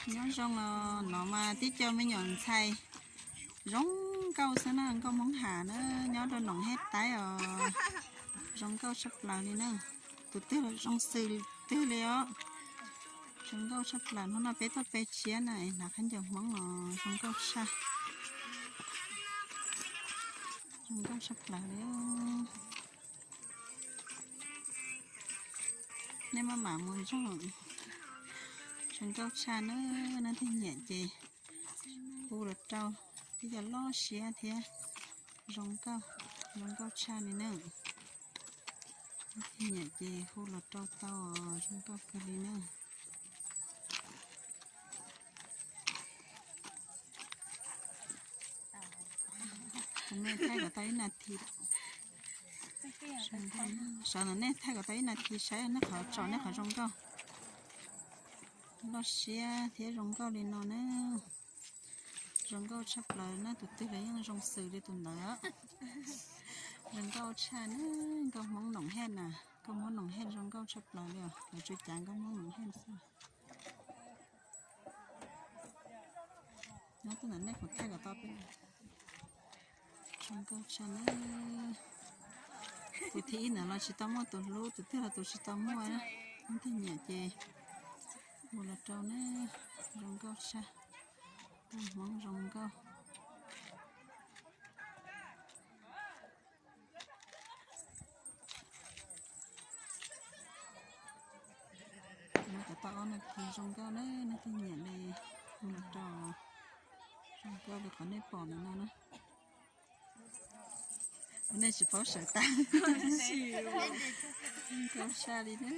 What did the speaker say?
Nyob zoo os, no mas tib co me nyuam ntxhais zoo nkauj xwb na, nkauj Hmoob Ham na, nyob rau Noom Hej Taib os. Zoo nkauj tshaj plaws li na. Tus twg los zoo xws twg li os. Zoo nkauj tshaj plaws, hnub no peb tuaj pe tsiab na, hnav khaub ncaws Hmoob os, zoo nkauj tshaj. Zoo nkauj tshaj plaws li. Nej maj mam mus ntsoog. Zoo nkauj tshaj na, leej twg nyiam ces hu los rau, twb yog loj siab thiab zoo nkauj, zoo nkauj tshaj li na. Leej twg nyiam ces hu los rau tau, zoo nkauj kawg li na. Tus me thaij kom tau ib nas this. Sawv ntawm nej thaij kom tau ib nas this saib nej qhov tsom nej qhov zoo nkauj. Loj siab thiab zoo nkauj li no na. Zoo nkauj tshaj plaws na, tus twg los yeej zoo xws li tus ntawd. Zoo nkauj tshaj na, nkauj Hmoob Noom Hej na, nkauj Hmoob Noom Hej zoo nkauj tshaj plaws li os, lawv tsuas cav nkauj Hmoob Noom Hej xwb. Nyob tuaj ntawm nej kuv thaij kom tau peb. Zoo nkauj tshaj na. Tus thib ib ntawd los tsis tau muaj tus hlub, tus twg los tus tsis tau muaj. Leej twg nyiam ces hu los rau na. Zoo nkauj tshaj. Nkauj Hmoob zoo nkauj. Nyob kom tau ob nas this zoo nkauj na, leej twg nyiam li hu los rau. Zoo nkauj li qhov nej pom ntawm no na. Nej tsis paub sawv tas. Zoo nkauj tshaj li na.